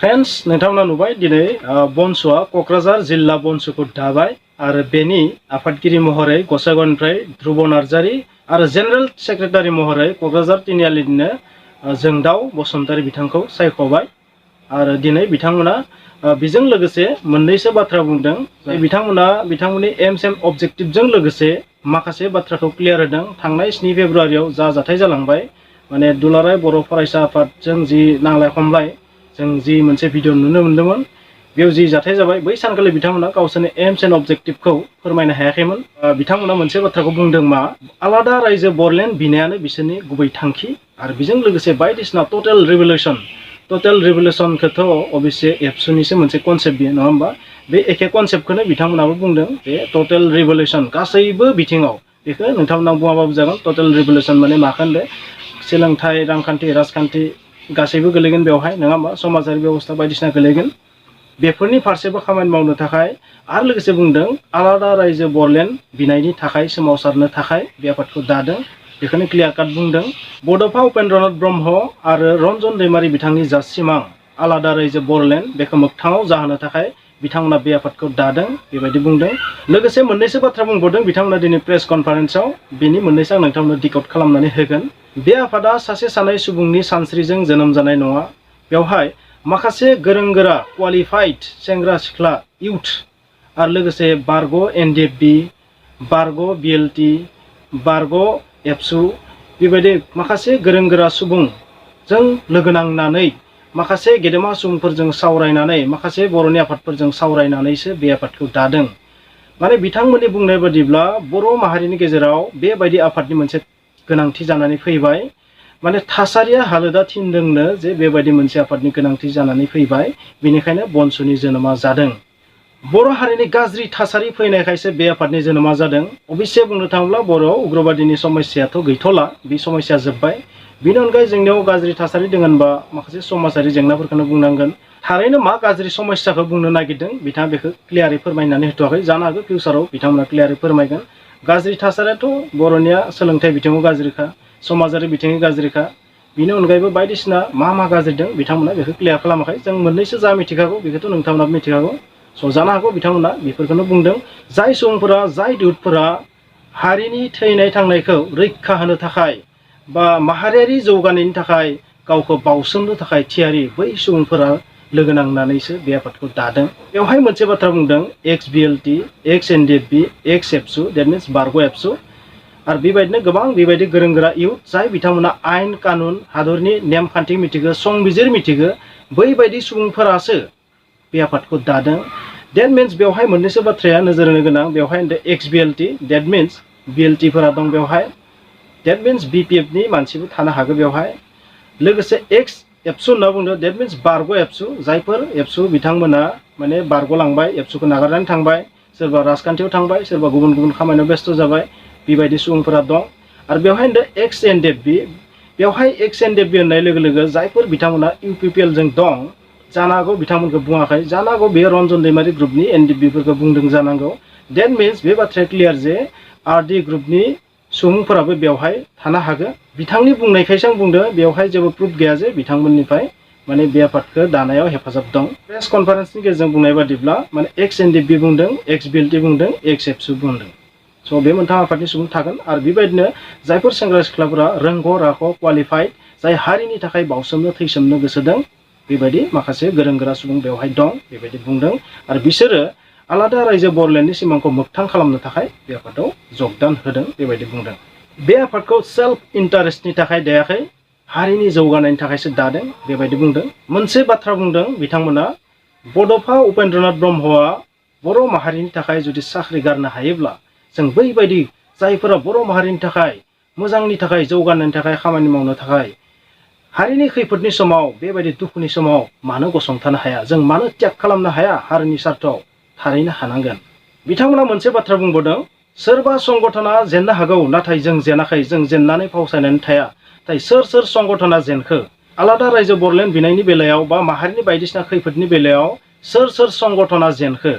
Friends नोंथांमोना नुबाय दिनै बनसुआ कक्राझार जिल्ला बनसुखौ दाबाय आरो बेनि आफादगिरि महरै गसाइगावनिफ्राय ध्रुब नार्जारी आरो जेनेरेल सेक्रेटारि महरै कक्राझार तिनिआलिनिनो जोंदाव बसुमतारी बिथांखौ सायख'बाय आरो दिनै बिथांमोना बेजों लोगोसे मोननैसो बाथ्रा बुंदों। बिथांमोना बिथांमोननि एम्स एन्ड अबजेक्टिभजों लोगोसे माखासे बाथ्राखौ क्लियार होदों। थांनाय 7 फेब्रुवारियाव जा जाथाय जालांबाय माने दुलाराय बर' फरायसा आफादजों जि नांलाय खमलाय जों जि मोनसे भिडिअ नुनो मोन्दोंमोन बेयाव जि जाथाय जाबाय बै सानखालि बिथांमोना गावसोरनि एम्स एन्ड अबजेक्टिभखौ फोरमायनो हायाखैमोन। बिथांमोना मोनसे बाथ्राखौ बुंदों मा आलादा रायजो बरलेण्ड बिनायानो बिसोरनि गुबै थांखि आरो बेजों लोगोसे बायदिसिना टटेल रिभलिउसनखौथ' अबयसे एबसुनिसो मोनसे कनसेप्ट बियो नङा होमबा। बे एखे कनसेप्टखौनो बिथांमोनाबो बुंदों बे टटेल रिभलिउसन गासैबो बिथिङाव बेखौ नोंथांमोना बुङाबाबो जागोन। टटेल रिभलिउसन माने माखौ होनदों सोलोंथाइ रांखान्थि राजखान्थि गासैबो गोलैगोन बेवहाय नङा होमबा। समाजारि बेबस्था बायदिसिना गोलैगोन बेफोरनि फारसेबो खामानि मावनो थाखाय आरो लोगोसे बुंदों आलादा रायजो बरलेण्ड बिनायनि थाखाय सोमावसारनो थाखाय बे आफादखौ दादों बेखौनो क्लियार काट बुंदों। बड'फा उपेन्द्रनाथ ब्रह्म आरो रन्जन दैमारी बिथांनि जा सिमां आलादा रायजो बरलेण्ड बेखौ मोगथाङाव जाहोनो थाखाय बिथांमोना बे आफादखौ दादों बेबायदि बुंदों। लोगोसे मोननैसो बाथ्रा बुंबावदों बिथांमोना दिनै प्रेस कनफारेन्सआव बेनि मोननैसो आं नोंथांमोनो डिकड खालामनानै होगोन। बे आफादा सासे सानै सुबुंनि सानस्रिजों जोनोम जानाय नङा। बेवहाय माखासे गोरों गोरा क्वालिफाइड सेंग्रा सिख्ला इउथ आरो लोगोसे बारग' NDFB बारग' BLT बारग' ABSU बेबायदि माखासे गोरों गोरा सुबुंजों लोगो नांनानै माखासे गेदेमा सुबुंफोरजों सावरायनानै माखासे बर'नि आफादफोरजों सावरायनानैसो बे आफादखौ दादों। माने बिथांमोननि बुंनाय बादिब्ला बर' माहारिनि गेजेराव बेबायदि आफादनि मोनसे गोनांथि जानानै फैबाय। माने थासारिया हालोदा थिनदोंनो जे बेबायदि मोनसे आफादनि गोनांथि जानानै फैबाय बेनिखायनो बनसुनि जोनोमा जादों। बर' हारिनि गाज्रि थासारि फैनायखायसो बे आफादनि जोनोमा जादों। अबयसे बुंनो थाङोब्ला बर'आव उग्रबादिनि समस्याथ' गैथ'ला बे समस्या जोब्बाय। बेनि अनगायै जोंनियाव गाज्रि थासारि दङ होनबा माखासे समाजारि जेंनाफोरखौनो बुंनांगोन। थारैनो मा गाज्रि समस्याखौ बुंनो नागिरदों बिथाङा बेखौ क्लियारै फोरमायनानै होथ'वाखै। जानो हागौ फिउचाराव बिथांमोना क्लियारै फोरमायगोन। गाज्रि थासारियाथ' बर'निया सोलोंथाइ बिथिङाव गाज्रिखा समाजारि बिथिंनि गाज्रिखा बिनि अनगायैबो बायदिसिना मा गाज्रि दं बिथांमोना बेखौ क्लियार खालामाखै। जों मोननैसो जा मिथिखागौ बेखौथ' नोंथांमोनाबो मिथिखागौ। स' जानो हागौ बिथांमोना बेफोरखौनो बुंदों। जाय सुबुंफोरा जाय इयुथफोरा हारिनि थैनाय थांनायखौ रैखा होनो थाखाय बा माहारियारि जौगानायनि थाखाय गावखौ बावसोमनो थाखाय थियारि बै सुबुंफोरा लोगो नांनानैसो बे आफादखौ दादों। बेवहाय मोनसे बाथ्रा बुंदों एक्स BLT X NDFB X ABSU that means बारग' ABSU आरो बेबायदिनो गोबां बेबायदि गोरों गोरा इयुथ जाय बिथांमोना आयेन कानुन हादरनि नेमखान्थि मिथिगो संबिजिर मिथिगो बैबायदि सुबुंफोरासो बे आफादखौ दादों। देट मिन्स बेवहाय मोननैसो बाथ्राया नोजोर होनो गोनां। बेवहाय एक्स BLT देट मिन्स BLTफोरा दं बेवहाय देट मिन्स BPFनि मानसिबो थानो हागौ बेवहाय। लोगोसे एक्स ABSU होनना बुंदों देट मिन्स बारग' ABSU जायफोर ABSU बिथांमोना माने बारग'लांबाय ABSUखौ नागारनानै थांबाय सोरबा राजखान्थियाव थांबाय सोरबा गुबुन गुबुन खामानियाव बेस्थ' जाबाय बेबायदि सुबुंफोरा दं। आरो बेवहाय होनदों एक्स NDFB बेवहाय एक्स NDFB होननाय लोगो लोगो जायफोर बिथांमोना UPPLजों दं जानो हागौ बिथांमोनखौ बुङाखै जानो हागौ बे रन्जन दैमारी ग्रुपनि NDFBफोरखौ बुंदों जानांगौ। देट मिन्स बे बाथ्राया क्लियार जे RD ग्रुपनि सुबुंफोराबो बेवहाय थानो हागौ। बिथांनि बुंनायखायसो आं बुंदों बेवहाय जेबो प्रुफ गैया जे बिथांमोननिफ्राय माने बे आफादखौ दानायाव हेफाजाब दं। प्रेस कनफारेन्सनि गेजेरजों बुंनाय बादिब्ला माने एक्स NDFB बुंदों एक्स BLT बुंदों एक्स ABSU बुंदों। स' बे मोनथाम आफादनि सुबुं थागोन आरो बेबायदिनो जायफोर सेंग्रा सिख्लाफोरा रोंग' राख' क्वालिफाइड जाय हारिनि थाखाय बावसोमनो थैसोमनो गोसो दं बेबायदि माखासे गोरों गोरा सुबुं बेवहाय दं बेबायदि बुंदों। आरो बिसोरो आलादा रायजो बरलेण्डनि सिमांखौ मोगथां खालामनो थाखाय बे आफादाव जगदान होदों बेबायदि बुंदों। बे आफादखौ सेल्फ इन्टारेस्टनि थाखाय दायाखै हारिनि जौगानायनि थाखायसो दादों बेबायदि बुंदों। मोनसे बाथ्रा बुंदों बिथांमोना बड'फा उपेन्द्रनाथ ब्रह्मआ बर' माहारिनि थाखाय जुदि साख्रि गारनो हायोब्ला जों बैबायदि जायफोरा बर' माहारिनि थाखाय मोजांनि थाखाय जौगानायनि थाखाय खामानि मावनो थाखाय हारिनि खैफोदनि समाव बेबायदि दुखुनि समाव मानो गसंथानो हाया जों मानो त्याग खालामनो हाया हारिनि स्वार्थआव थारैनो हानांगोन। बिथांमोना मोनसे बाथ्रा बुंबावदों सोरबा संगठना जेननो हागौ नाथाय जों जेनाखै जों जेननानै फावसायनानै थाया। नाथाय सोर संगठना जेनखो आलादा रायजो बरलेण्ड बिनायनि बेलायाव बा माहारिनि बायदिसिना खैफोदनि बेलायाव सोर संगठना जेनखो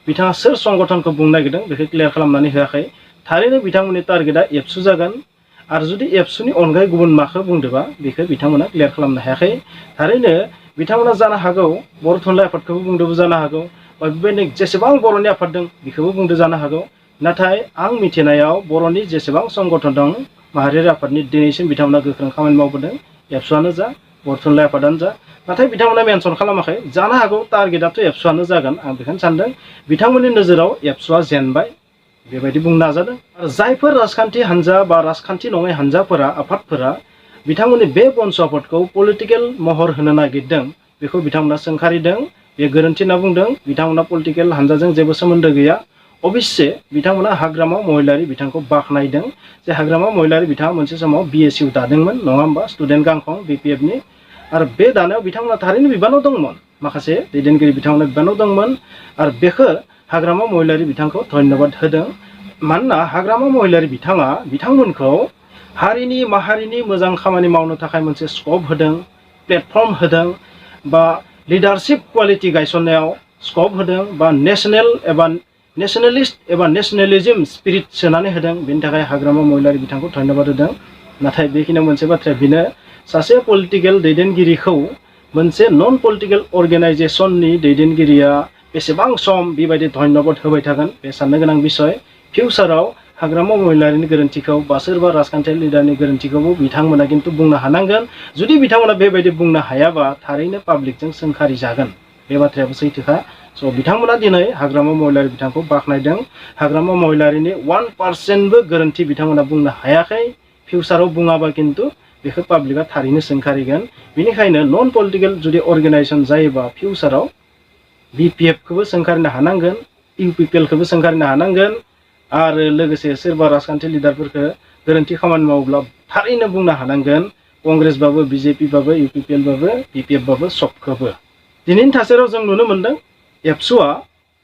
बिथाङा सोर संगठनखौ बुंनो नागिरदों बेखौ क्लियार खालामनानै होआखै। थारैनो बिथांमोननि टारगेटआ ABSU जागोन आरो जुदि ABSUनि अनगायै गुबुन माखौ बुंदोंबा बेखौ बिथांमोना क्लियार खालामनो हायाखै। थारैनो बिथांमोना जानो हागौ बर' थुनलाइ आफादखौबो बुंदोंबो जानो हागौ बा बेबायदिनो जेसेबां बर'नि आफाद दं बेखौबो बुंदो जानो हागौ नाथाय आं मिथिनायाव बर'नि जेसेबां संगठन दं माहारियारि आफादनि दिनैसिम बिथांमोना गोख्रों खामानि मावबोदों एबसुआनो जा बर' थुनलाइ आफादानो जा नाथाय बिथांमोना मेनसन खालामाखै जानो हागौ टारगेटआथ' एबसुआनो जागोन आं बेखौनो सानदों बिथांमोननि नोजोराव एबसुआ जेनबाय बेबायदि बुंनो नाजादों आरो जायफोर राजखान्थि हान्जा बा राजखान्थि नङै हान्जाफोरा आफादफोरा बिथांमोननि बे बन्स आफादखौ पलिटिकेल महर होनो नागिरदों बेखौ बिथांमोना सोंखारिदों बे गोरोन्थि होनना बुंदों बिथांमोना पलिटिकेल हान्जाजों जेबो सोमोन्दो गैया अबश्य बिथांमोना हाग्रामा महिलारि बिथांखौ बाख्नायदों जे हाग्रामा महिलारि बिथाङा मोनसे समाव BSU दादोंमोन नङा होमबा स्टुडेन्ट गांखं BPFनि आरो बे दानायाव बिथांमोना थारैनो बिबानाव दंमोन माखासे दैदेनगिरि बिथांमोना बिबानाव दंमोन आरो बेखौ हाग्रामा महिलारि बिथांखौ धन्यबाद होदों मानोना हाग्रामा महिलारि बिथाङा बिथांमोनखौ हारिनि माहारिनि मोजां खामानि मावनो थाखाय मोनसे स्कप होदों प्लेटफर्म होदों बा लिडारशिप क्वालिटी गायसननायाव स्कप होदों बा नेशनेल एबा नेशनेलिस्ट एबा नेशनेलिज्म स्पिरिट सोनानै होदों बेनि थाखाय हाग्रामा महिलारि बिथांखौ धन्यबाद होदों नाथाय बेखिनियाव मोनसे बाथ्राया बेनो सासे पलिटिकेल दैदेनगिरिखौ मोनसे नन पलिटिकेल अर्गेनाइजेशननि दैदेनगिरिया बेसेबां सम बेबायदि धन्यबाद होबाय थागोन बे साननो गोनां बिषय फिउचाराव हाग्रामा महिलारिनि गोरोन्थिखौ बा सोरबा राजखान्थियारि लिडारनि गोरोन्थिखौबो बिथांमोना खिन्थु बुंनो हानांगोन जुदि बिथांमोना बेबायदि बुंनो हायाबा थारैनो पाब्लिकजों सोंखारि जागोन बे बाथ्रायाबो सैथोखा स' बिथांमोना दिनै हाग्रामा महिलारि बिथांखौ बाख्नायदों हाग्रामा महिलारिनि 1%बो गोरोन्थि बिथांमोना बुंनो हायाखै फिउचाराव बुङाबा खिन्थु बेखौ पाब्लिकआ थारैनो सोंखारिगोन बेनिखायनो नन पलिटिकेल जुदि अर्गेनाइजेसन जायोबा फिउचाराव BPFखौबो सोंखारिनो हानांगोन UPPLखौबो सोंखारिनो हानांगोन आरो लोगोसे सोरबा राजखान्थि लिडारफोरखौ गोरोन्थि खामानि मावोब्ला थारैनो बुंनो हानांगोन कंग्रेसबाबो BJPबाबो UPPLबाबो BPFबाबो सबखौबो दिनैनि थासारियाव जों नुनो मोन्दों एबसुआ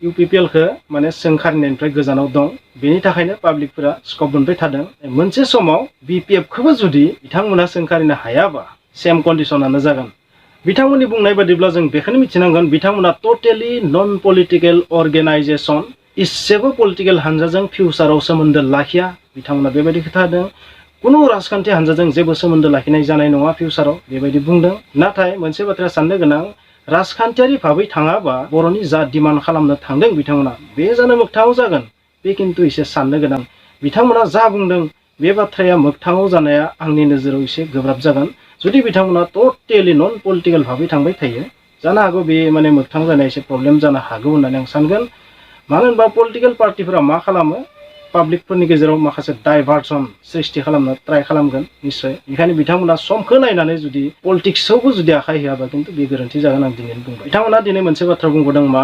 UPPLखौ माने सोंखारिनायनिफ्राय गोजानाव दं बेनि थाखायनो पाब्लिकफोरा स्कप मोनबाय थादों मोनसे समाव BPFखौबो जुदि बिथांमोना सोंखारिनो हायाबा सेम कन्डिशनानो जागोन बिथांमोननि बुंनाय बादिब्ला जों बेखौनो मिथिनांगोन बिथांमोना टटेलि नन पलिटिकेल अर्गेनाइजेसन इसेबो पलिटिकेल हान्जाजों फिउचाराव सोमोन्दो लाखिया बिथांमोना बेबायदि खोथा होदों कुनु राजखान्थि हान्जाजों जेबो सोमोन्दो लाखिनाय जानाय नङा फिउचाराव बेबायदि बुंदों नाथाय मोनसे बाथ्राया साननो गोनां राजखान्थियारि भाबै थाङाबा बर'नि जा डिमान्ड खालामनो थांदों बिथांमोना बे जानो मोगथाङाव जागोन बे खिन्थु एसे साननो गोनां बिथांमोना जा बुंदों बे बाथ्राया मोगथाङाव जानाया आंनि नोजोराव एसे गोब्राब जागोन जुदि बिथांमोना टटेलि नन पलिटिकेल भाबै थांबाय थायो जानो हागौ बे माने मोगथां जानाय एसे प्रब्लेम जानो हागौ होननानै आं सानगोन मानो होनबा पलिटिकेल पार्टिफोरा मा खालामो पाब्लिकफोरनि गेजेराव माखासे डाइभार्सन सृष्टि खालामनो ट्राइ खालामगोन निश्चय बेनिखायनो बिथांमोना समखौ नायनानै जुदि पलिटिक्सआवबो जुदि आखाइ होआबा खिन्थु बे गोरोन्थि जागोन आं दिनै बुंबाय बिथांमोना दिनै मोनसे बाथ्रा बुंबोदों मा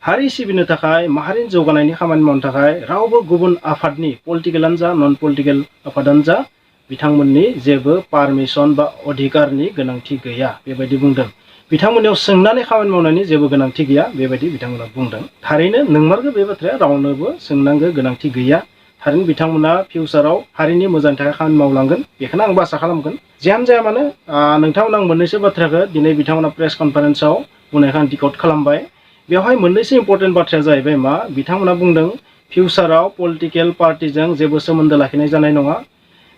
हारि सिबिनो थाखाय माहारिनि जौगानायनि खामानि मावनो थाखाय रावबो गुबुन आफादनि पलिटिकेलानो जा नन पलिटिकेल आफादानो जा बिथांमोननि जेबो पारमिसन बा अधिकारनि गोनांथि गैया बेबायदि बुंदों बिथांमोननियाव सोंनानै खामानि मावनायनि जेबो गोनांथि गैया बेबायदि बिथांमोना बुंदों थारैनो नंमारगौ बे बाथ्राया रावनोबो सोंनांगौ गोनांथि गैया थारैनो बिथांमोना फिउचाराव हारिनि मोजांनि थाखाय खामानि मावलांगोन बेखौनो आं आसा खालामगोन जियानो जाया मानो नोंथांमोना आं मोननैसो बाथ्राखौ दिनै बिथांमोना प्रेस कनफारेन्सआव बुंनायखौ आं डिकड खालामबाय बेवहाय मोननैसो इम्पर्टेन्ट बाथ्राया जाहैबाय मा बिथांमोना बुंदों फिउचाराव पलिटिकेल पार्टिजों जेबो सोमोन्दो लाखिनाय जानाय नङा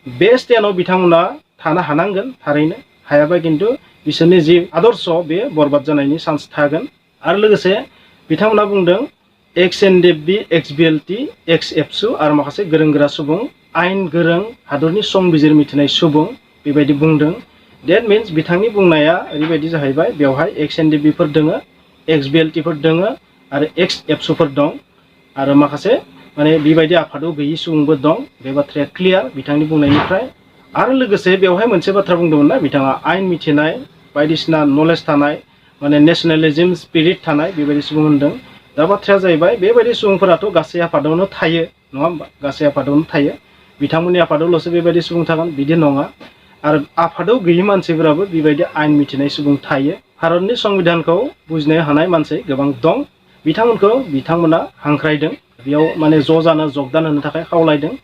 बे स्टेन्डआव बिथांमोना थानो हानांगोन थारैनो हायाबा खिन्थु बिसोरनि जि आदर्श बे बरबाद जानायनि चान्स थागोन आरो लोगोसे बिथांमोना बुंदों एक्स एनडिएफबि एक्स बिएलटि एक्स एबसु आरो माखासे गोरों गोरा सुबुं आयेन गोरों हादरनि संबिजिर मिथिनाय सुबुं बेबायदि बुंदों डेट मिन्स बिथांनि बुंनाया ओरैबायदि जाहैबाय बेवहाय एक्स एनडिएफबिफोर दङ एक्स बिएलटिफोर दङ आरो एक्स एबसुफोर दं आरो माखासे माने बेबायदि आफादाव गैयि सुबुंबो दं बे बाथ्राया क्लियार बिथांनि बुंनायनिफ्राय आरो लोगोसे बेवहाय मोनसे बाथ्रा बुंदोंमोन ना बिथाङा आयेन मिथिनाय बायदिसिना नलेज थानाय माने नेशनेलिज्म स्पिरिट थानाय बेबायदि सुबुं होनदों दा बाथ्राया जाहैबाय बेबायदि सुबुंफोराथ' गासै आफादावनो थायो नङा होमबा गासै आफादावनो थायो बिथांमोननि आफादावल'सो बेबायदि सुबुं थागोन बिदि नङा आरो आफादाव गैयि मानसिफोराबो बेबायदि आयेन मिथिनाय सुबुं थायो भारतनि संबिधानखौ बुजिनो हानाय मानसि गोबां दं बिथांमोनखौ बिथांमोना हांख्रायदों बेयाव माने ज' जानो जगदान होनो थाखाय खावलायदों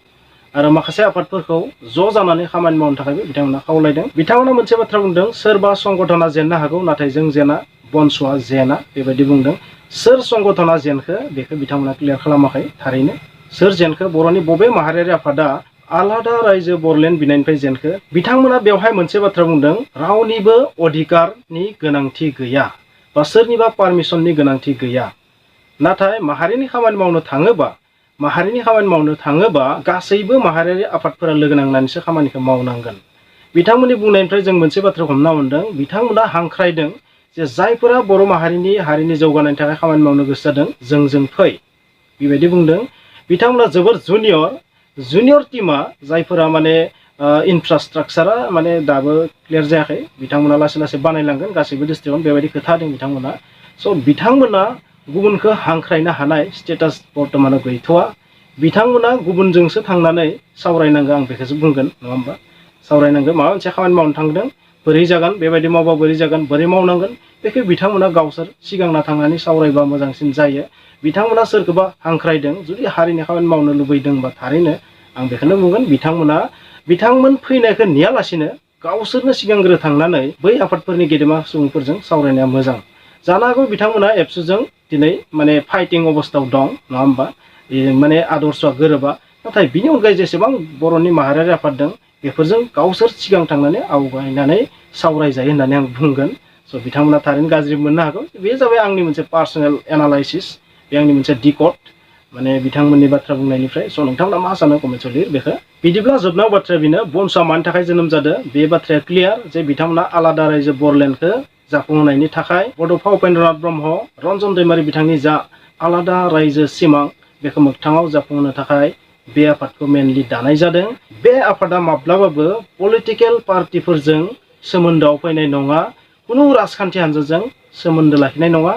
आरो माखासे आफादफोरखौ ज' जानानै खामानि मावनो थाखायबो बिथांमोना खावलायदों बिथांमोना मोनसे बाथ्रा बुंदों सोरबा संगठना जेननो हागौ नाथाय जों जेना बनस'आ जेना बेबायदि बुंदों सोर संगठना जेनखो बेखौ बिथांमोना क्लियार खालामाखै थारैनो सोर जेनखो बर'नि बबे माहारियारि आफादा आलादा रायजो बरलेण्ड बिनायनिफ्राय जेनखो बिथांमोना बेवहाय मोनसे बाथ्रा बुंदों रावनिबो अधिकारनि गोनांथि गैया बा सोरनिबा पारमिसननि गोनांथि गैया नाथाय माहारिनि खामानि मावनो थाङोबा गासैबो माहारियारि आफादफोरा लोगो नांनानैसो खामानिखौ मावनांगोन बिथांमोननि बुंनायनिफ्राय जों मोनसे बाथ्रा हमना मोनदों बिथांमोना हांख्रायदों जे जायफोरा बर' हारिनि जौगानायनि थाखाय खामानि मावनो गोसो जादों जों फै बेबायदि बुंदों बिथांमोना जोबोर जुनियर टीमा जायफोरा माने इनफ्रास्ट्राक्चारा माने दाबो क्लियार जायाखै बिथांमोना लासै लासै बानायलांगोन गासैबो डिस्ट्रिक्टआवनो बेबायदि खोथा होदों बिथांमोना स' बिथांमोना गुबुनखौ हांख्रायनो हानाय स्टेटास बर्तमानाव गैथ'वा बिथांमोना गुबुनजोंसो थांनानै सावरायनांगौ आं बेखौसो बुंगोन नङा होमबा सावरायनांगौ माबा मोनसे खामानि मावनो थांदों बोरै जागोन बेबायदि मावबा बोरै जागोन बोरै मावनांगोन बेखौ बिथांमोना गावसोर सिगांना थांनानै सावरायबा मोजांसिन जायो बिथांमोना सोरखौबा हांख्रायदों जुदि हारिनि खामानि मावनो लुबैदोंबा थारैनो आं बेखौनो बुंगोन बिथांमोन फैनायखौ नेयालासिनो गावसोरनो सिगांग्रो थांनानै बै आफादफोरनि गेदेमा सुबुंफोरजों सावरायनाया मोजां जानो हागौ बिथांमोना एबसुजों दिनै माने फाइटिं अबस्थायाव दं नङा होमबा माने आदर्शआ गोरोबा नाथाय बिनि अनगायै जेसेबां बर'नि माहारियारि आफाद दं बेफोरजों गावसोर सिगां थांनानै आवगायनानै सावरायजायो होननानै आं बुंगोन स' बिथांमोना थारैनो गाज्रि मोननो हागौ बे जाबाय आंनि मोनसे पार्सनेल एनालाइसिस बे आंनि मोनसे डिकड माने बिथांमोननि बाथ्रा बुंनायनिफ्राय स' नोंथांमोना मा सानो कमेन्टआव लिर बेखौ बिदिब्ला जोबनायाव बाथ्राया बेनो बनस'आ मानि थाखाय जोनोम जादों बे बाथ्राया क्लियार जे बिथांमोना आलादा रायजो बरलेण्डखौ जाफुंहोनायनि थाखाय बड'फा उपेन्द्रनाथ ब्रह्म रन्जन दैमारि बिथांनि जा आलादा रायजो सिमां बेखौ मोगथाङाव जाफुंहोनो थाखाय बे आफादखौ मेनलि दानाय जादों बे आफादा माब्लाबाबो पलिटिकेल पार्टिफोरजों सोमोन्दोआव फैनाय नङा खुनु राजखान्थि हान्जाजों सोमोन्दो लाखिनाय नङा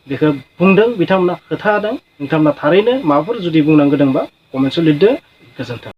बेखौ बुंदों बिथांमोना खोथा होदों नोंथांमोना थारैनो माबाफोर जुदि बुंनांगौ दंबा कमेन्टआव लिरदो गोजोन्थों।